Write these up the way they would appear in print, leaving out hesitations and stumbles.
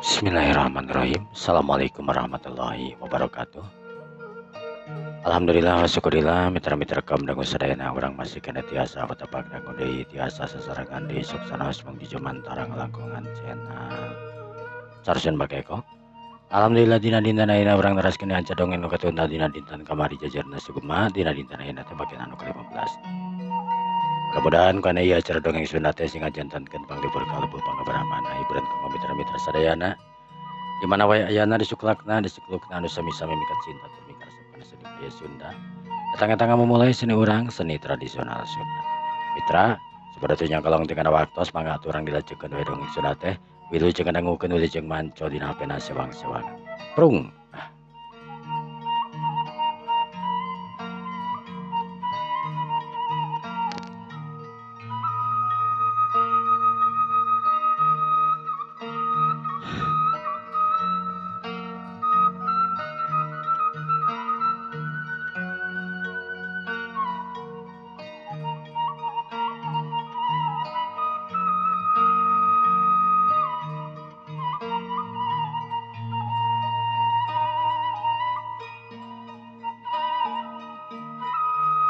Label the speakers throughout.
Speaker 1: Bismillahirrahmanirrahim. Assalamualaikum warahmatullahi wabarakatuh. Alhamdulillah wa syukurillah mitra-mitra kaum dangu sadayana urang masih kena tiasa batapak dangu deui tiasa sasarengan di suksana mung dijumantara ngalangkungan channel Carson Bakeko. Alhamdulillah dina dinten ayeuna urang neraskeun anca dongeng nu katunda dina dinten kamari jajarna Sugema dina dinten ayeuna teh bagian anu ke-15. Mudah-mudahan kana ieu acara dongeng Sunda teh sing ngajantankeun panglipur kalbu pangabarahmana hiburan kanggo mitra-mitra sadayana. Di mana wae ayana disuklakna disuklukna anu sami-sami mikat cinta tur mikaresep kana seni budaya Sunda. Datang-datang memulai seni urang seni tradisional Sunda. Mitra, sabada teu nyangkalong teh kana waktos mangga atuh urang dilajengkeun we dongeng Sunda teh. Wilujeng ngadangukeun wilujeng manco dina hapena sewang-sewangan. Prung.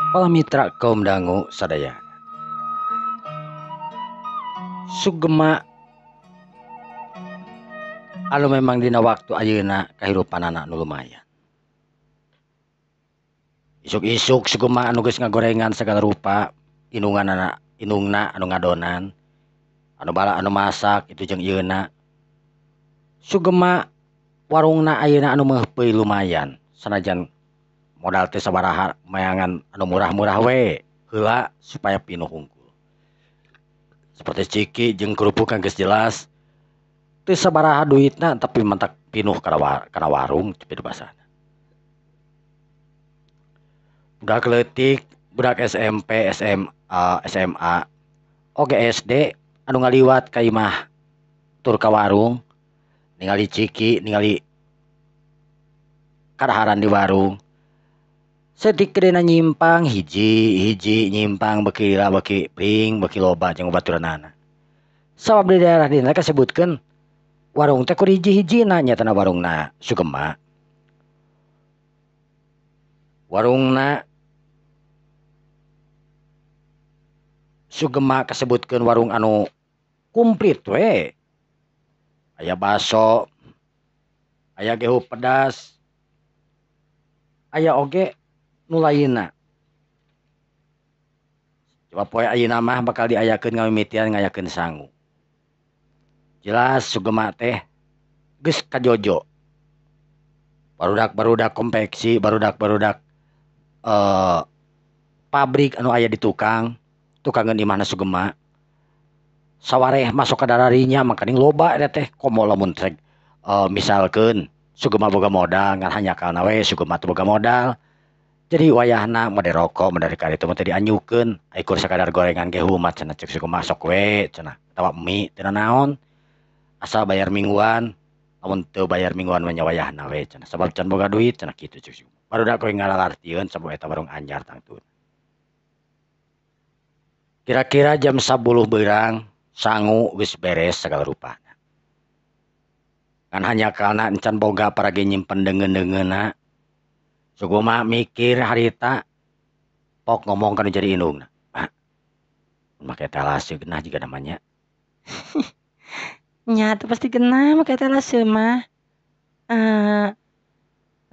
Speaker 1: Para mitra kaum dangu sadaya. Sugema anu memang dina waktu ayeuna kahirupanana nu lumayan. Isuk-isuk Sugema anu geus ngagorengan segala rupa, inunganana inungna anu ngadonan, anu bala anu masak itu jeung ieuna. Sugema warungna ayeuna anu meuhpeuy lumayan, sanajan modal teh sabaraha mayangan anu murah-murah we heula supaya pinuh hungkul. Seperti ciki jeung kerupuk kan geus jelas teu sabaraha duitna tapi mentak pinuh kana warung tapi basana. Budak leutik, budak SMP, SMA, SMA, oge SD anu ngaliwat ka imah tur ka warung ningali ciki, ningali kadaharan di warung. Sedik kedena nyimpang hiji-hiji nyimpang beki lila beki pring beki loba jeung baturanana. Sabab di daerah dina kasebutkeun warung teh kur hiji-hijina nyatana warungna Sugema. Warungna Sugema kasebutkeun warung anu komplit we. Aya baso, aya gehu pedas, aya oge nu lainna. Coba poe ayeuna mah bakal diayakeun ngamimitian ngayakeun sangu. Jelas Sugema teh geus kajojo. Barudak-barudak konveksi, barudak-barudak pabrik anu aya di tukang, tukangeun imahna Sugema. Sawareh masuk ka dararinya makaning loba eta teh komo lamun trek misalkeun Sugema boga modal ngan hanyakalna we Sugema teu boga modal. Jadi wayahna mode rokok mode ka ditu mah teh dianyukeun ai kur sakadar gorengan ge humat cenah ceuk Sugema sok we cenah atawa mie teu naon asal bayar mingguan lamun teu bayar mingguan mah nya wayahna we cenah sabab can boga duit cenah kitu ceuk Sugema. Barudak we ngalalartieun sabab eta warung anyar tangtuna. Kira-kira jam 10 beurang sangu geus beres sagala rupana. Ngan hanyakalna encan boga paragi nyimpen deungeun-deungeunna. Sugema mikir harita pok ngomong kana jadi indungna. Pak, make talase genah juga namanya.
Speaker 2: Nya tuh pasti genah make talase mah.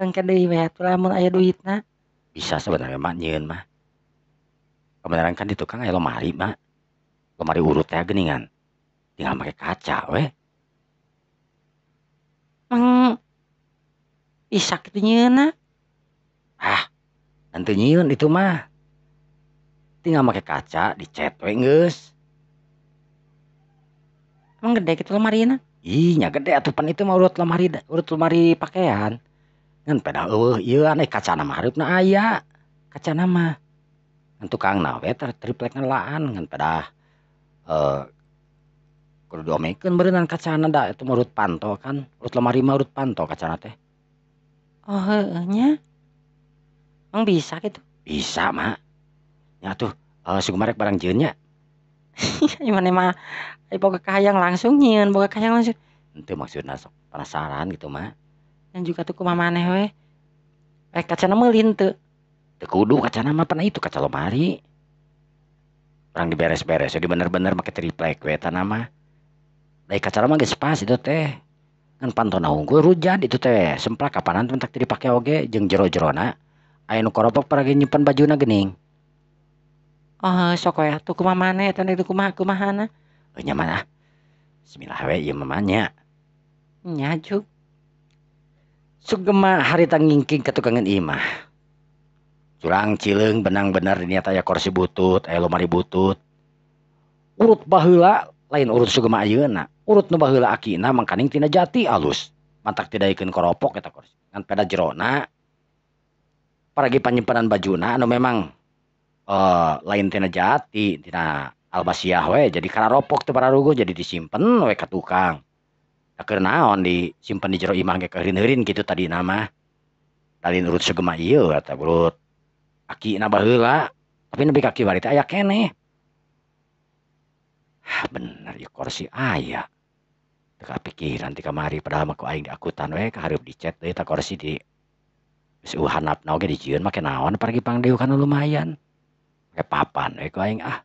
Speaker 2: Engke deui we atuh lamun aya duitna.
Speaker 1: Bisa sebenarnya mak nyieun mah. Kebenaran kan di tukang aya lemari mak. Lemari urut teh geuningan. Tinggal make kaca we.
Speaker 2: Mang bisa kitu nyieunna.
Speaker 1: Ah, nanti nyieun itu mah. Tinggal make kaca dicet we geus.
Speaker 2: Emang gede kitu lemarina?
Speaker 1: Ih, nya gede atuh pan itu mah urut lemari pakaian. Ngan pedah eueuh ieu aneh kacana mah hareupna aya. Kacana mah. Ngan tukangna we triplek laan ngan pedah kudu diomekeun beureunan kacana da itu mah urut panto kan. Urut lemari mah urut panto kacana teh.
Speaker 2: Oh heueuh nya. Emang bisa gitu?
Speaker 1: Bisa, Mak. Ya tuh, Sugema rek barang jieun nya.
Speaker 2: Ieu mah boga kahayang langsung nyieun, boga kahayang langsung.
Speaker 1: Henteu maksudna sok penasaran gitu mah.
Speaker 2: Dan juga tuh kumaha maneh we. Kacana meuli henteu?
Speaker 1: Teu kudu kacana mah pernah itu kaca lomari. Urang diberes-beres jadi bener-bener make triplek we eta mah. Dari kaca mah geus pas itu teh. Ngan pantona unggul rujad itu teh. Semplak kapanan teh teu dipake oge jeung jero-jerona. Aya nu koropok paragi nyimpen bajuna geuning.
Speaker 2: Oh, sok we atuh kumaha maneh eta teh kumaha kumahana.
Speaker 1: Nya mah ah. Bismillah we ieu mah nya.
Speaker 2: Nya juk.
Speaker 1: Sugema harita ngingking ka tukangan imah. Curang cileung benang bener dinya aya kursi butut, aya lomari butut. Urut baheula lain urut sugema ayeuna. Urut nu baheula akina mangkaning tina jati alus. Mantak tidaikeun koropok eta kursi. Ngan pada jerona paragi panyimpanan bajuna anu memang lain tina jati, tina albasiah we jadi kararopok teu pararuguh jadi disimpen we ka tukang. Da keur naon disimpen di jero imah ge keurin-eurin kitu tadina mah. Lain urut sugema ieu eta urut akina baheula, tapi nepi ka kiwari teh aya keneh. Hah, bener ieu kursi aya. Teu kapikiran ti kamari padahal mah ku aing diakutan we ka hareup dicet deui eta kursi di geus eueuh handapna oge dijieun make naon paragi pangdeukan lumayan. Make papan we ku aing ah.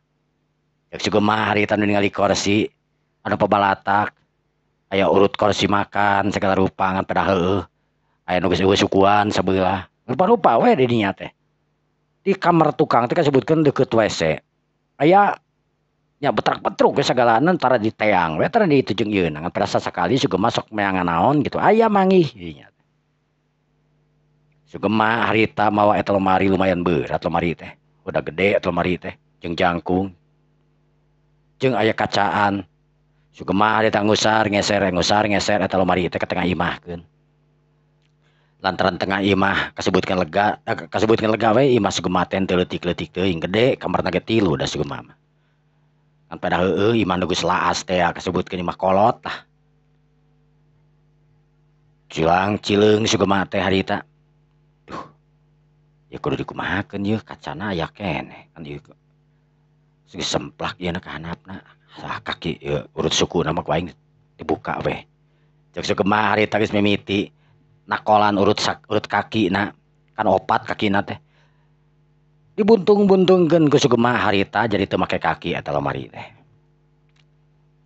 Speaker 1: Ceuk sugema harita nu ningali kursi anu pabalatak. Aya urut kursi makan segala rupa ngan pada heueuh. Aya nu geus eueuh sukuan sabelah. Rupa-rupa we di dinya teh. Di kamar tukang teh kasebutkeun deukeut WC. Aya nya betrak-betruk we sagalana tara di teang we tara di itu jeung ieu ngan pada sasakali sugema sok meangan naon gitu aya manggih di dinya. Sugema harita mawa eta lemari lumayan berat lemari teh. Udah gede eta lemari teh jeung jangkung. Jeung aya kacaan. Sugema harita ngusar ngeser eta lemari teh ka tengah imahkeun. Lantaran tengah imah kasebutkeun lega, kasebutkeun lega we imah sugema teh teu leutik-leutik teuing gede kamarna ge tilu da sugema mah. Ngan pada heueuh imah nu geus laas teh kasebutkeun imah kolot lah. Cilang cileung sugema teh harita. Duh. Ya kudu dikumahakeun ieu kacana aya keneh kan ieu geus semplak ieu na ka handapna. Sah kaki ieu urut sukuna mah ku aing dibuka we. Ceuk sugema harita geus mimiti nakolan urut urut kakina kan opat kakina teh. Dibuntung-buntungkeun ku sugema harita jadi teu make kaki eta lemari teh.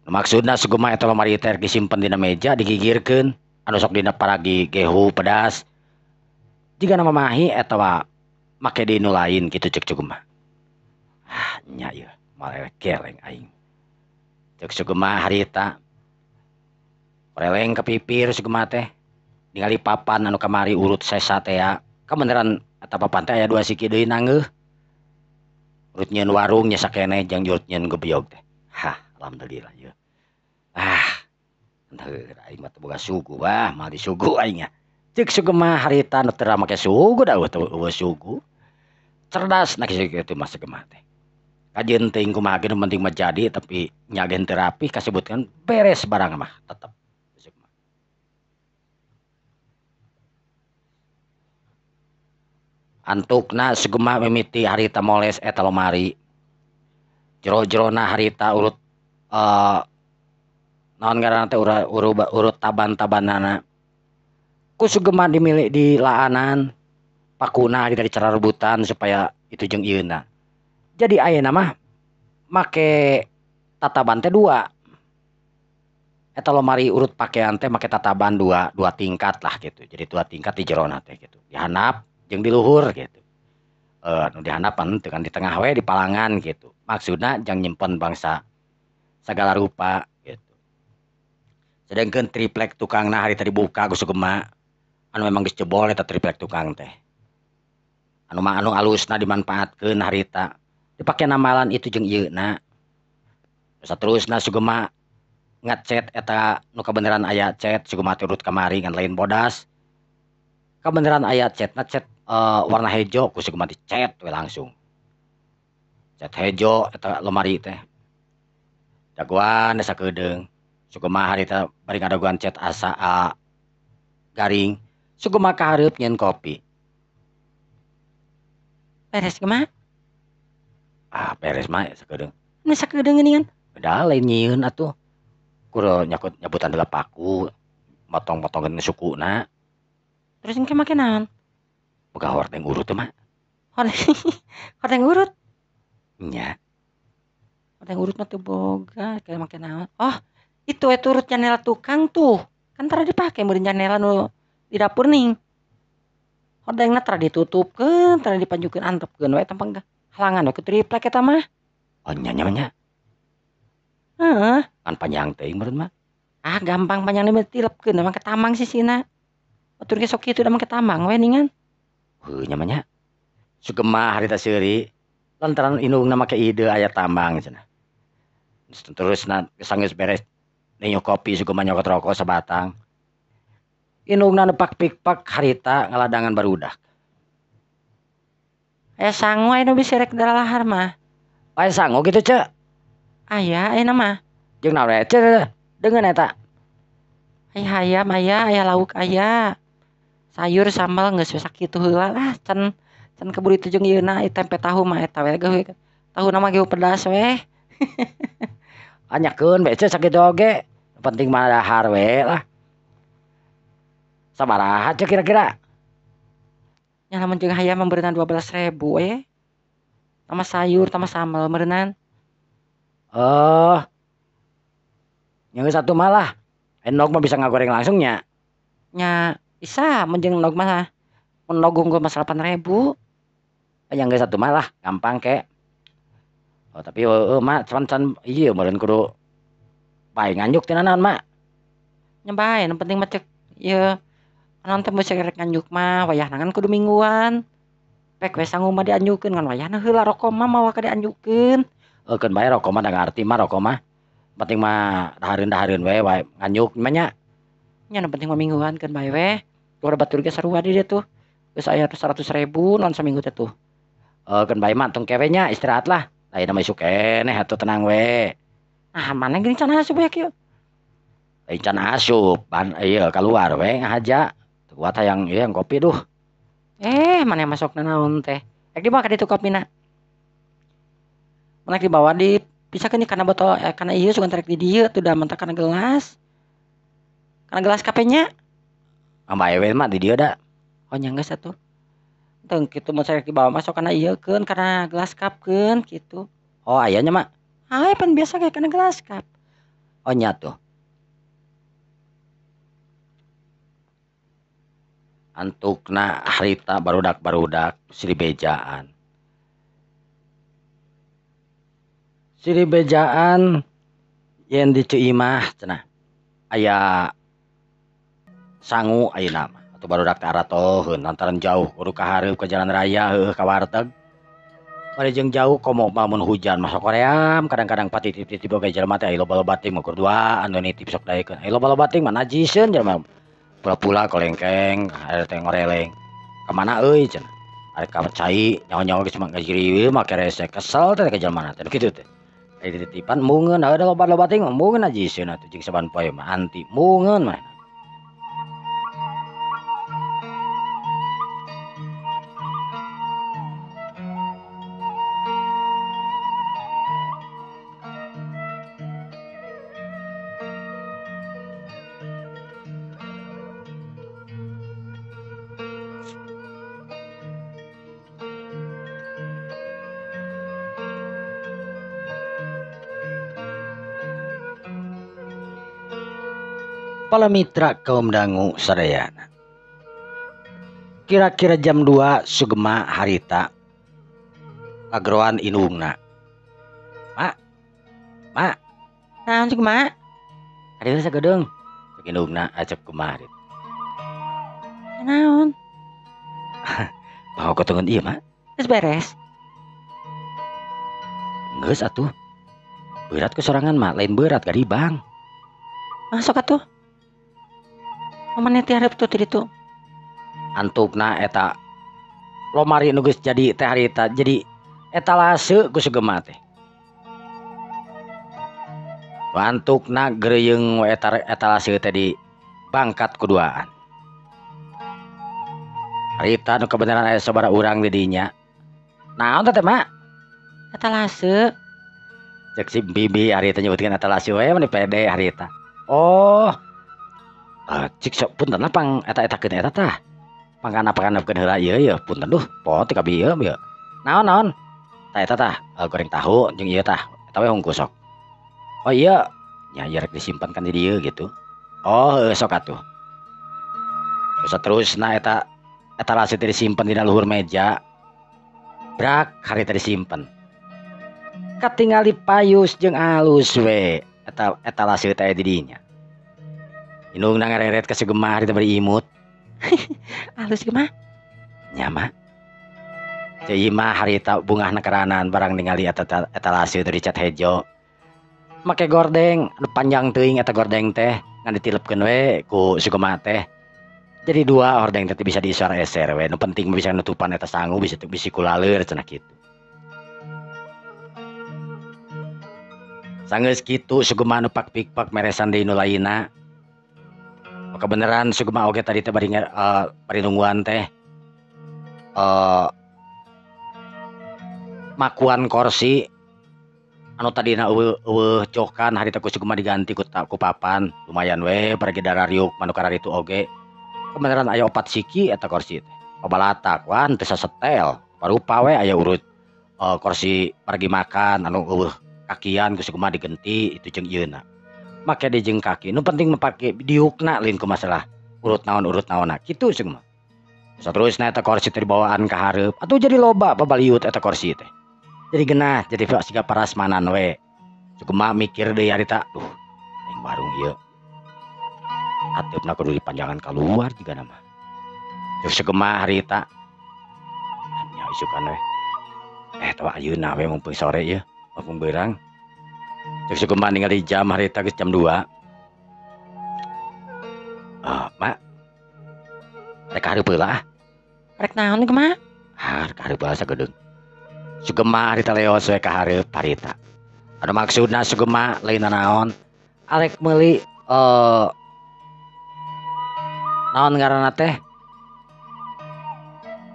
Speaker 1: Maksudna sugema eta lemari teh disimpen dina meja digigirkeun anu sok dina paragi gehu pedas. Jigana mamahi eta make di nu lain kitu ceuk sugema. Ah nya ieu moal geleng aing. Ceuk sugema harita releng ka pipir sugema teh. Ningali papan anu kamari urut sesa teh ya. Kabeneran eta papan teh aya dua siki deui nangeuh. Urut nyieun warung nya sakeneh jeung urut nyieun gebyog teh. Hah, alhamdulillah ieu. Ah, henteu aing mah teu boga sugu bah, moal disugu aing nya. Ceuk sugema harita nu teu make sugu da eueuh sugu. Cerdas na kitu mah sugema teh. Kajeun teuing kumaha ge nu penting mah jadi tapi nya ge henteu rapih kasebutkeun beres barang mah tetep. Antukna sugema mimiti harita moles eta lomari. Jero-jerona harita urut naon ngaranna teh urut taban-tabanana. Ku sugema dimilih di laanan pakuna harita dicara rebutan supaya itu jeung ieuna. Jadi ayeuna mah make tataban teh dua. Eta lomari urut pakaian teh make tataban dua tingkat lah gitu. Jadi dua tingkat di jerona teh gitu. Di handap jeung di luhur gitu. Nu di handapan teu kan di tengah we di palangan gitu. Maksudna jang nyimpen bangsa sagala rupa gitu. Sedangkeun triplek tukangna harita dibuka ku sugema anu memang geus jebol eta triplek tukang teh. Anu mah anu alusna dimanfaatkeun harita dipake namalan itu jeung ieuna. Saterusna sugema ngecet eta nu kabeneran aya cet sugema teh urut kamari ngan lain bodas. Kabeneran aya cetna cet warna hejo ku sugema dicet we langsung. Cet hejo eta lemari teh. Dagoan sakedeung. Sugema harita bari ngadagoan cet asa garing. Sugema ka hareup nyieun kopi.
Speaker 2: Beres kumaha?
Speaker 1: Ah beres mah sakedeung.
Speaker 2: Nu sakedeung geuningan.
Speaker 1: Udah lain nyieun atuh. Kudu nyakut nyabutan heula paku, motong-motongeun sukuna.
Speaker 2: Terus engke make naon?
Speaker 1: Boga hordeng urut teh mah.
Speaker 2: Hordeng urut?
Speaker 1: Nya.
Speaker 2: Hordeng urut mah teu boga, kayak make naon? Oh, itu eta urut janela tukang tuh. Kan tara dipake meureun janela nu di dapur ning. Hordengna tara ditutupkeun, tara dipanjukeun antepkeun we tampang halangan we ku triplek eta mah.
Speaker 1: Oh nya nya nya.
Speaker 2: Heeh.
Speaker 1: Kan panjang teuing meureun mah.
Speaker 2: Ah gampang panjangna mah tilepkeun mah ketamang sisina. Batur ge sok kitu da mah ketamang we ningan.
Speaker 1: Heuh nya mah nya. Sugema harita seuri lantaran indungna make ide aya tambang cenah. Terusna sanggeus beres ninyu kopi sugema nyokot rokok sabatang. Indungna nepak pikpak harita ngaladangan barudak.
Speaker 2: Aya sangu aya nu bisi rek dalahar mah.
Speaker 1: Aya sangu kitu ce?
Speaker 2: Aya ayeuna mah.
Speaker 1: Jeung naon we ce? Deungeun eta.
Speaker 2: Aya hayam aya, aya lauk aya. Sayur sambal geus we sakitu heula lah can can keburu itu jeung ieuna tempe tahu mah eta we geuh tahuna mah geuh pedas we.
Speaker 1: Anyakeun we ce sakitu oge. Penting mah dahar we lah. Sabaraha ce kira-kira?
Speaker 2: Nya lamun jeung hayam mah meureunnan 12.000 we. Tambah sayur, tambah sambal meureunnan.
Speaker 1: Oh. Nya geus atuh mah lah. Endog mah bisa ngagoreng langsung nya.
Speaker 2: Nya bisa mun jeung endog mah. Mun endog unggul mah 8.000.
Speaker 1: Nya geus atuh mah lah, gampang ke. Oh, tapi heueuh mah can ieu meureun kudu bae nganjuk tina naon mak?
Speaker 2: Nya bae, nu penting mah cek ieu naon teh mun rek nganjuk mah wayahna kan kudu mingguan. Pek we sangu mah dianjukeun ngan wayahna heula rokok mah mawa ka dianjukeun.
Speaker 1: Heukeun bae rokok mah da ngarti mah rokok mah. Penting mah dahareun-dahareun we wae nganjuk mah nya.
Speaker 2: Nya nu penting mah mingguan keun bae we. Luar batur ge sarua di dieu tuh. Geus aya 100.000 non saminggu teh tuh.
Speaker 1: Keun bae mah tong kewe nya istirahat lah. Ayeuna mah isuk keneh atuh tenang we.
Speaker 2: Ah mana geuning can asup ya kieu?
Speaker 1: Lain can asup, ban ieu kaluar we ngahaja. Teu kuat hayang ieu yang kopi duh.
Speaker 2: Mana masukna naon teh? Rek dibawa ka ditu kopina. Mun rek dibawa di pisakeun kana botol kana ieu sugan rek di dieu tuh da mentak kana gelas. Kana gelas kape nya.
Speaker 1: Ah bae we mah di dieu da.
Speaker 2: Oh nya geus atuh. Teu kitu mun rek dibawa masuk kana ieu keun kana gelas cup keun kitu.
Speaker 1: Oh aya nya mak.
Speaker 2: Aya pan biasa ge kana gelas cup.
Speaker 1: Oh nya tuh. Antukna harita barudak-barudak silih bejaan. Silih bejaan yen di Ceu Imah cenah aya sangu ayeuna mah atuh barudak teh aratoheun lantaran jauh kudu ka hareup ka jalan raya heueuh ka warteg. Bari jeung jauh komo mah mun hujan mah sokoream kadang-kadang patitip-titip oge jelema teh aya loba-loba teuing mah keur duaan nu nitip sok daekeun. Aya loba-loba teuing mah najiseun jelema. Pula-pula kolengkeng aya teh ngoreleng. Ka mana euy cenah. Arek ka cai nyaho-nyaho geus mah ngajiriweuh make resek kesel teh ka jelema teh kitu teh. Aya dititipan mungeun ada loba-loba teuing mah mungeun najiseun atuh jeung saban poe mah anti mungeun mah. Para mitra kaum dangu sadayana. Kira-kira jam 2 sugema harita kageroan indungna. Mak. Mak.
Speaker 2: Naon sugema?
Speaker 1: Kadieu sagedeung. Cek indungna acep kumaha harita.
Speaker 2: Naon?
Speaker 1: Mau ketengeun ieu, Mak?
Speaker 2: Geus beres.
Speaker 1: Geus atuh. Berat ku sorangan mah, lain berat garibang.
Speaker 2: Masuk atuh. Mamane ti hareup tuh ti ditu.
Speaker 1: Antukna eta lomari nu geus jadi teh harita jadi etalase ku sugema teh. Antukna gereuyeung we eta etalase teh di bangkat kuduaan. Harita nu kebenaran aya sabaraha urang di dinya. Naon teh Mak?
Speaker 2: Etalase.
Speaker 1: Cek si bibi harita nyebutkeun etalase we meni pede harita. Oh. Cik sok punten lah pang eta-etakeun eta tah. Pangkana-pangkanakeun heula ieu ye punten duh poho teh ka bieu ieu. Naon-naon? Tah eta tah goreng tahu jeung ieu tah. Eta we hungkul sok. Oh iya, nya ieu rek disimpan kan di dieu gitu. Oh heuh sok atuh. Saterusna eta etalase teh disimpen dina luhur meja. Brak harita disimpen. Katingali payus jeung alus we eta etalase teh di dinya. Indungna ngareret ka Sugema harita bari imut.
Speaker 2: Alus gemah.
Speaker 1: Nya mah. Ceu Imah harita bungahna keranan barang ningali eta etalase teh dicat hejo. Make gordeng anu panjang teuing eta gordeng teh ngan ditilepkeun we ku Sugema teh. Jadi dua hordeng teh bisa diisor-eser we, nu penting bisa nutupan eta sangu bisa bisi kulaleur cenah kitu. Sanggeus kitu Sugema nu pak-pikpak meresan deui nu lainna. Maka beneran Sugema oge tadi teh bari bari nungguan teh makuan kursi anu tadina eueuh cokan harita ku Sugema diganti ku papan lumayan we paragi darariuk manu kararitu oge. Kebenaran aya 4 siki eta kursi teh. Pabalatak wan teu sasetel. Parupa we aya urut kursi pergi makan anu eueuh kakian ku Sugema digenti itu jeung ieuna. Make deui jeung kaki. Nu penting mah pake diukna lain ku masalah urut naon-urut naonna kitu Sugema. Saterusna eta kursi teh dibawaan ka hareup atuh jadi loba pabaliut eta kursi teh. Jadi genah jadi siga parasmanan we. Sugema mikir deui harita, duh aing warung ieu. Ateupna kudu dipanjangan kaluar jiga nama. Cek Sugema harita. Nya isukan we. Tawa ayeuna we mumpung sore ieu, mumpung beurang. Cek Sugema ningali jam harita geus jam 2. Mak. Rek hareup heula ah.
Speaker 2: Rek naon Gema?
Speaker 1: Ah, rek hareup heula sagedeung. Sugema harita leos we ka hareup harita. Anu maksudna Sugema lain naon? Arek meuli naon ngaranna teh?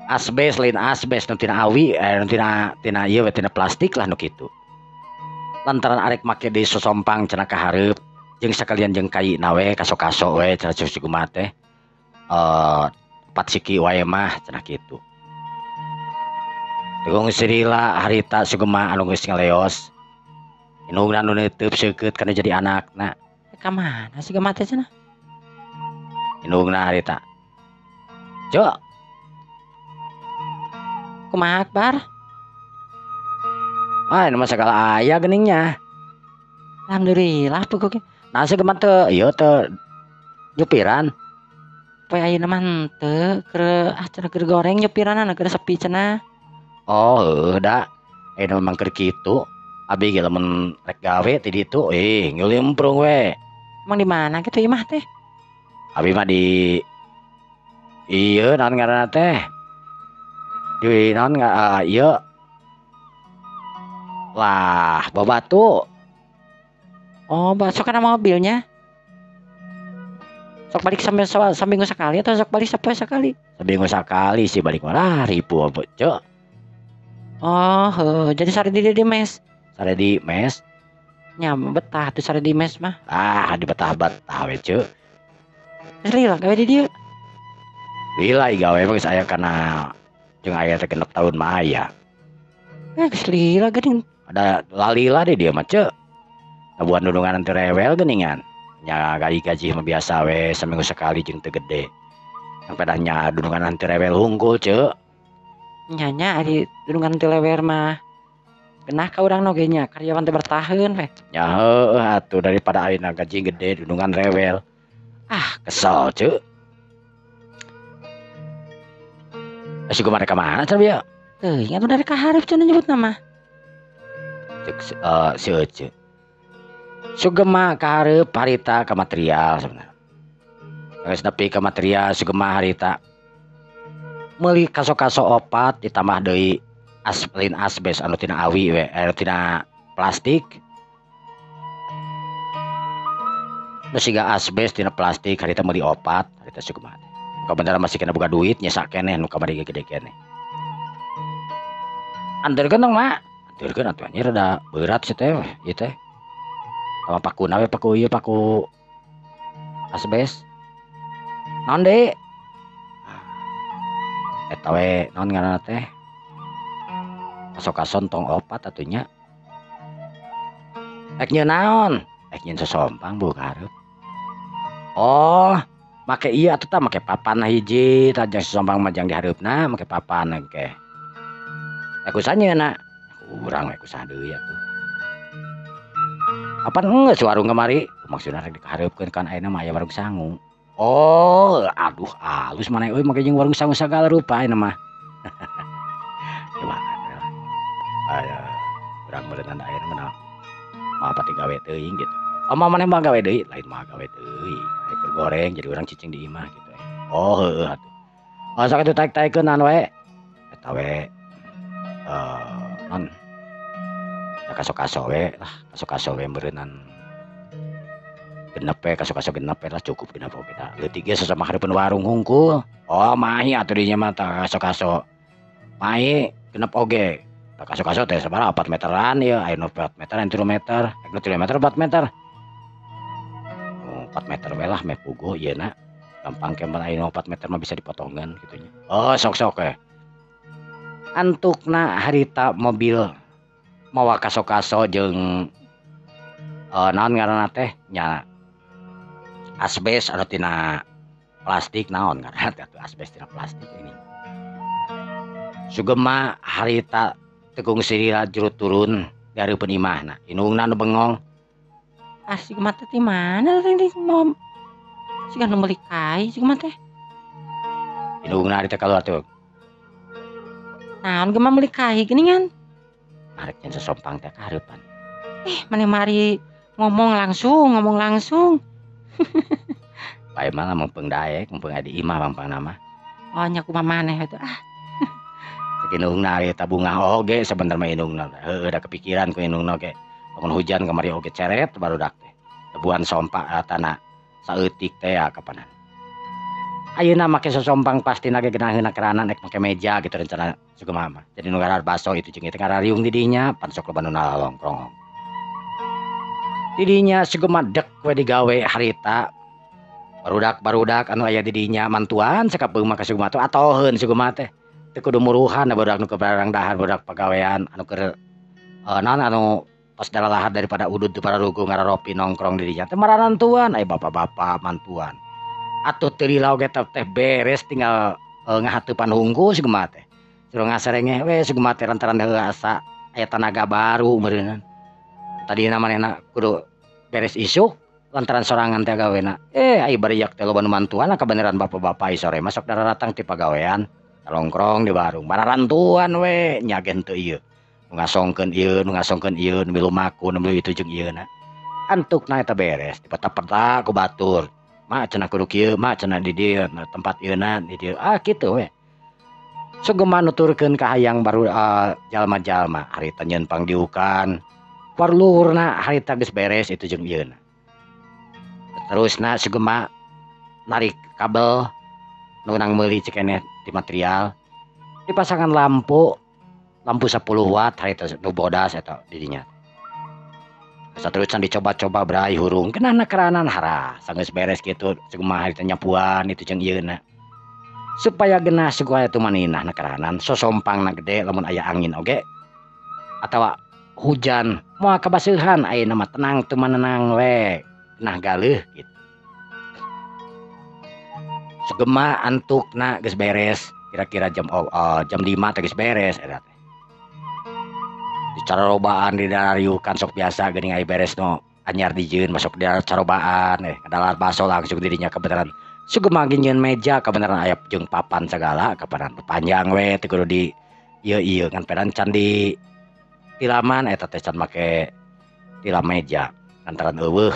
Speaker 1: Asbes lain asbes nu tina awi nu tina ieu we tina plastik lah nu kitu. Lantaran arek make deui sosompang cenah ka hareup jeung sakalian jeung kai na we kaso-kaso we cenah Sugema teh. 4 siki wae mah cenah kitu. Tegung sirila harita Sugema anu geus ngaleos. Indungna nu neuteub seukeut kana jadi anakna.
Speaker 2: Ka mana Sugema teh cenah?
Speaker 1: Indungna harita. Cuk.
Speaker 2: Kumaha Akbar?
Speaker 1: Ah, ini mah sagala aya geuningnya.
Speaker 2: Alhamdulillah pokoknya.
Speaker 1: Nah, Sugema teu ieu teu nyupiran.
Speaker 2: Poe ayeuna mah henteu keur ah cenah keur goreng nyupiranana keur sepi cenah.
Speaker 1: Oh, heueuh da. Ayeuna memang keur kitu. Abi ge lamun rek gawe ti ditu ngelimprung we.
Speaker 2: Emang di mana kitu imah teh?
Speaker 1: Abi mah di ieu naon ngaranna teh? Di naon ieu lah Babatu.
Speaker 2: Oh, sok kana mobilnya. Sok balik sampai saminggu sekali atau sok balik sapoe sekali?
Speaker 1: Saminggu sekali sih balik mah ribu cek.
Speaker 2: Oh, heuh, jadi sare di mes.
Speaker 1: Sare di mes.
Speaker 2: Nya betah tuh sare di mes mah.
Speaker 1: Ah, di betah-betah we cek.
Speaker 2: Geus lila gawe di dieu.
Speaker 1: Lila gawe mah geus aya kana jeung aya teh 6 tahun mah aya.
Speaker 2: Geus lila geuning.
Speaker 1: Ada lalila deh dia mah cek. Tabuhan dundungan teu rewel geuningan. Nya gaji mah biasa we saminggu sekali jeung teu gede. Sampai dah nya dundungan teu rewel hungkul cek.
Speaker 2: Nya nya ari dundungan teu lewer mah. Genah ka urang oge nya karyawan teh bertahan we.
Speaker 1: Nya heueuh atuh daripada ayeuna gaji gede dundungan rewel. Ah, kesel cek. Sugema rek ka mana cenah bieu?
Speaker 2: Teuing atuh dari ka hareup cenah nyebut nama.
Speaker 1: Cek si Ece. Sugema ka hareup harita ka material sebenarnya. Geus nepi ka material Sugema harita. Meuli kaso-kaso 4 ditambah deui lain asbes anu tina awi we, anu tina plastik. Nu siga asbes tina plastik harita meuli 4 harita Sugema teh. Kabeneran masih kena buka duit nyesak keneh nu kamari gede keneh. Anterkeun dong mak. Anterkeun atuh anjir rada berat sih teh ieu teh. Tama pakuna we paku ieu paku Asbes. Naon deui? Eta we naon ngaranna teh? Kaso-kason tong opat atuh nya. Ek nyeun naon? Ek nyeun sosompang bu karep. Oh, make ieu atuh tah make papan hiji tah jang sosompang mah jang dihareupna make papan engke. Ek usaha nyeunna. Urang we kusaha deui atuh. Apan geus warung kamari? Maksudna rek dikahareupkeun kan ayeuna mah aya warung sangu. Oh, aduh alus maneh euy make jeung warung sangu sagala rupa ayeuna mah. Cobaan we lah. Aya urang meureunana ayeuna mah moal pati gawe teuing gitu. Oh, maneh mah gawe deui? Lain mah gawe teuing. Rek keur goreng jadi urang cicing di imah gitu. Oh, heueuh atuh. Oh, sok atuh taek-taekeun we. Eta we non kaso-kaso we lah, kaso-kaso we meureunnan genep we, kaso-kaso genep we lah cukup genep oge da. Leutik ge sasama hareupeun warung hungkul. Oh, mahi atuh dinya mah tah kaso-kaso. Mahi genep oge. Tah kaso-kaso teh sabaraha 4 meteran ieu, aya nu 4 meter, aya nu 3 meter, aya nu 3 meter 4 meter. 4 meter we lah meh puguh ieu na. Gampang ke mun aya nu 4 meter mah bisa dipotongan kitu nya. Oh, sok-sok we. Antukna harita mobil mawa kaso-kaso jeung naon ngaranna teh nya asbes anu tina plastik naon ngaranna teh atuh asbes tina plastik ini. Sugema harita tekung sirila jero turun dihareupeun imahna. Indungna nu bengong.
Speaker 2: Ah, si mah teh ti mana teh mau siga nu meuli kai si mah teh.
Speaker 1: Indungna harita kaluar tuh.
Speaker 2: Naon ge mah meuli kai geuningan?
Speaker 1: Arek nyen sosompang teh kahareupan.
Speaker 2: Maneh mari ngomong langsung, ngomong langsung.
Speaker 1: Bae mah mumpung daek, mumpung aya di imah pangpangna mah.
Speaker 2: Oh, nya kumaha maneh atuh ah.
Speaker 1: Cek indungna harita bungah oge sabenerna mah indungna. Heueuh da kepikiran ku indungna oge. Lamun hujan kamari oge ceret barudak teh. Tebuan sompak ratana saeutik teh ya kapanan. Ayeuna make sosompang pastina ge geunaheunna keranan ek make meja gitu rencana sugema mah. Jadi nu ngarar baso itu jeung ieu teh ngarariung di dinya pan sok loba nu nalongkrong. Di dinya sugema dek we digawe harita. Barudak-barudak anu aya di dinya mantuan sakapeung mah ka sugema teh atoheun sugema teh. Teu kudu muruhan barudak nu keur barang dahar barudak pagawean anu keur naon anu tos dalalahar daripada udud teu pararuguh ngararopi nongkrong di dinya teh marantuan aya bapak-bapak mantuan. Atuh teu lila oge teh beres tinggal ngahateupan hungkul sugema teh. Suruh ngasarengeh we sugema teh lantaran heula asa aya tanaga baru meureunnan. Tadina manehna kudu beres isuk lantaran sorangan teh gawena. Ai bariak teh loba nu mantuan kabeneran bapak-bapak sore mah sok daratang ti pagawean nongkrong di warung. Mararantuan we nya ge henteu ieu. Nu ngasongkeun ieu, nu ngasongkeun ieu, nu milu maku, nu milu itu jeung ieuna. Antukna eta beres dipeta-peta ku batur. Mak cenah kudu kieu, mak cenah di dieu, tempat ieuna di dieu. Ah kitu we. Sugema nuturkeun ka hayang baru jalma-jalma harita nyeun pangdiukan. Parluhurna harita geus beres itu jeung ieuna. Terusna sugema narik kabel nu nang meuli cekeneh di material. Dipasangan lampu, lampu 10 watt harita nu bodas eta di dinya. Saterusna dicoba-coba brai hurung kenana keranan hara sanggeus beres kitu sugema harita nyapuan itu jeung ieuna. Supaya genah suku aya tumaninah na keranan sosompangna gede lamun aya angin oge atawa hujan moal kabaseuhan ayeuna mah tenang tumanenang we genah galeuh kitu. Sugema antukna geus beres kira-kira jam 5 teh geus beres eta teh. Dicarobaan didarariukan sok biasa geuning aya beres no anyar dijieun masuk di carobaan ngadalar baso langsung dirinya kebenaran. Sugema ge nyieun meja kebenaran aya jeung papan sagala kapanan panjang we teu kudu di ieu-ieu ngan peran can di tilaman eta teh can make tilam meja lantaran eueuh.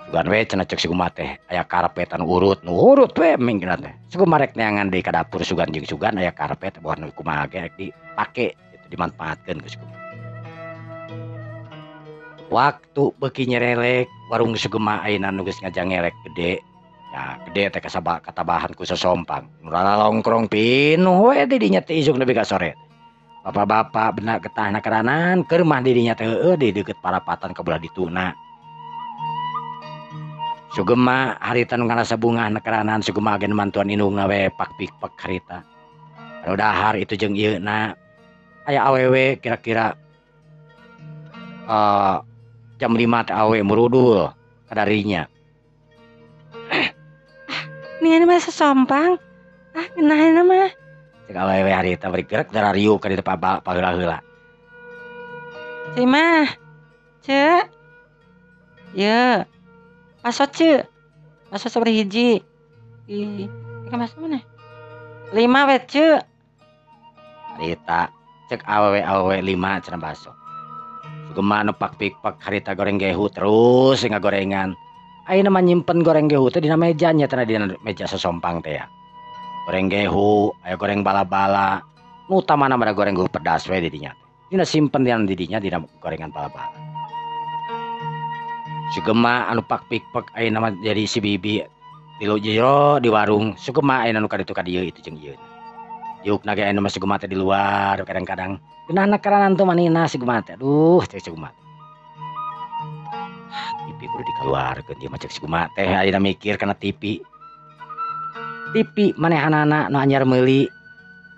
Speaker 1: Sugan we cenah ceuk sugema teh aya karpet anu urut nu urut we mingkina teh. Sugema rek neangan deui ka dapur sugan jeung sugan aya karpet boh nu kumaha ge rek dipake gitu dimanfaatkeun ku sugema. Waktu beuki nyerelek warung sugema ayeuna nu geus ngajangerek gede. Ya gede teh katabahan ku sosompang. Nu lalongkrong pinuh we di dinya teh isuk nepi ka sore. Bapak-bapak benak getahna keranan keur mah di dinya teh heueuh di deukeut parapatan ka belah dituna. Sugema harita nu ngarasa bungah nekeranan Sugema ge mantuan indungna we pak pikpek harita. Anu dahar itu jeung ieu na aya awewe kira-kira jam 5 teh awewe murudul kadarinya.
Speaker 2: Ningan mah sesompang. Ah, ngeunahna mah.
Speaker 1: Cek awewe harita bari gerak darariuk ka ditu paheula-heula.
Speaker 2: Ceu mah. Ceu. Ye. Baso ceu. Baso sabaraha hiji. Ih, ka baso mana? 5 we ceu.
Speaker 1: Harita cek awewe-awewe 5 cenah baso. Sugema nu pak pikpek harita goreng gehu terus ngagorengan. Ayeuna mah nyimpen goreng gehu teh dina meja nya teh dina meja sesompang teh ya. Goreng gehu, aya goreng bala-bala. Nu utamana mah goreng gehu pedas we di dinya teh. Dina simpen dina di dinya dina gorengan bala-bala. Sugema anu pak pikpek ayeuna mah jadi si bibi tilu jero di warung. Sugema ayeuna nu ka ditu ka dieu itu jeung ieu. Diukna ge ayeuna mah Sugema teh di luar kadang-kadang. Geunahna karanan teu manina Sugema teh. Aduh cek Sugema. TV kudu dikeluarkeun ieu mah cek Sugema teh ayeuna mikir kana TV. TV manehanana nu anyar meuli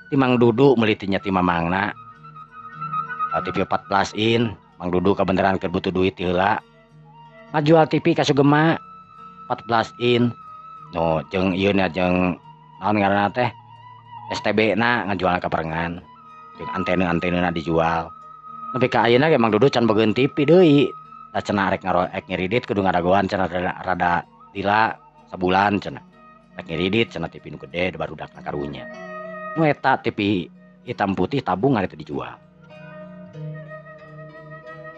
Speaker 1: ti Mang Dudu meuli ti nya ti mamangna. TV 14 in Mang Dudu kabeneran keur butuh duit ti heula. Ngajual TV ka Sugema 14 in. Nu jeung ieu nya jeung naon ngaranna teh STB na ngajual ka parengan. Jeung antena-antenana dijual. Nepi ka ayeuna ge Mang Dudu can bogaeun TV deui. Da cenah rek rek ngiridit kudu ngadagoan cenah rada lila sabulan cenah. Rek ngiridit cenah TV nu gede barudakna karunya. Nu eta TV hitam putih tabung ari teu dijual.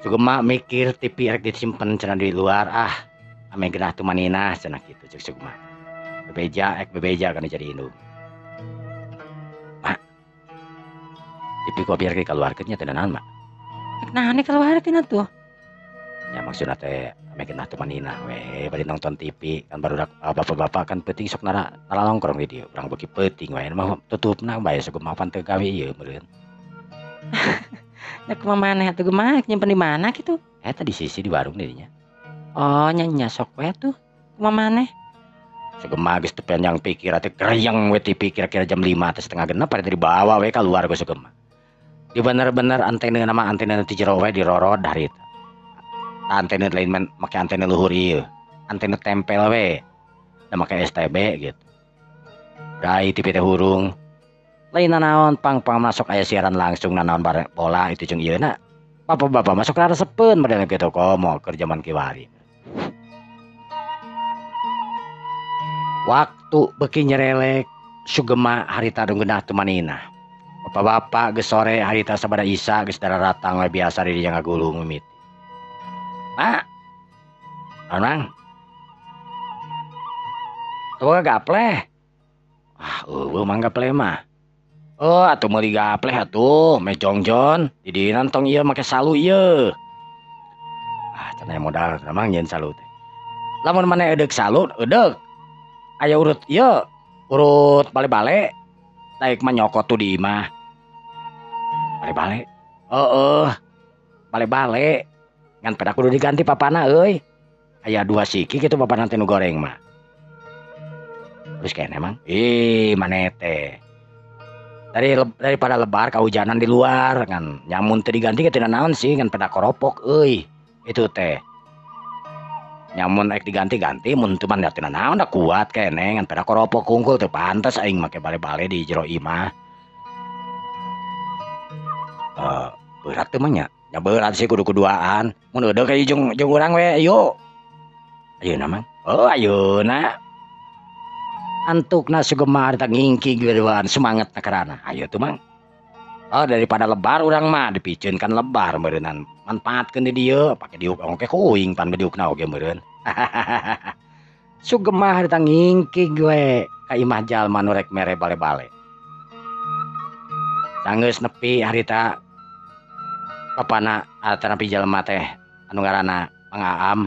Speaker 1: Sugema mikir TV rek disimpen cenah di luar ah ame geunah teu maninah cenah kitu cek Sugema. Bebeja ek bebeja kana jadi indung. Mak. TV ku biar dikeluarkeun nya teh naon mak?
Speaker 2: Rek naon dikeluarkeun atuh?
Speaker 1: Ya maksudna teh ame geunah teu maninah we bari nonton TV kan barudak bapak-bapak kan peuting sok nara nongkrong di dieu urang beuki peuting we mah tutupna bae Sugema pan teu gawe ieu meureun.
Speaker 2: Nya kumaha maneh atuh kumaha nyimpen di mana kitu?
Speaker 1: Eta di sisi di warung di dinya.
Speaker 2: Oh nya nya sok we atuh. Kumaha maneh?
Speaker 1: Sugema geus teu panjang pikir atuh kereyeng we TV kira-kira jam 5 teh setengah genep ari dibawa we kaluar ku Sugema. Di bener-bener antena nama antena ti jero we dirorod harita. Antena lain men make antena luhur ieu. Antena tempel we. Da make STB gitu. Rai TV teh hurung. Lain nanaon pang-pang masuk aya siaran langsung nanaon bareng bola itu jeung ieu na. Bapak-bapak masuk raresepeun badan kitu komo keur jaman kiwari. Waktu beuki nyerelek Sugema harita geunah teu maninah. Bapak-bapak geus sore harita sabada isa geus dararatang we biasa di dinya ngagulung mimiti. Mak. Naon Mang? Teu gapleh. Ah, eueuh mang gapleh mah. Oh, atuh meuli gapleh atuh, meh jongjon, di dieu tong ieu make salu ieu. Ah, cenah modal cenah mang nyieun salu teh. Lamun maneh edeuk salu, edeuk. Aya urut ieu, urut bale-bale. Daek mah nyokot tuh di imah. Bale-bale. Heeh. Bale-bale. Ngan pedak kudu diganti papana euy. Aya 2 siki kitu papana teh nu goreng mah. Terus kene mang. Ih, maneh teh. Daripada lebar kahujanan di luar ngan nyamun teu diganti ge teu naon sih ngan pedak koropok euy. Itu teh. Nyamun rek diganti-ganti mun teu mah teu naon da kuat keneh ngan pedak koropok kungkul teu pantes aing make bale-bale di jero imah. Berat teu mah nya. Nya berat sih kudu kuduaan. Mun eudeuk ka jeung urang we ayo. Ayeuna mang. Oh ayeuna. Antukna Sugema harita ngingki geureun semangat na karana. Ayo tuh mang. Oh daripada lebar urang mah dipiceun kan lebar meureunnan. Manfaatkeun di dieu pake diuk oge kuing pan diukna oge meureun. Sugema harita ngingki we ka imah jalma nu rek mere bale-bale. Sanggeus nepi harita papana atanapi jalma teh anu ngaranna Mang Aam.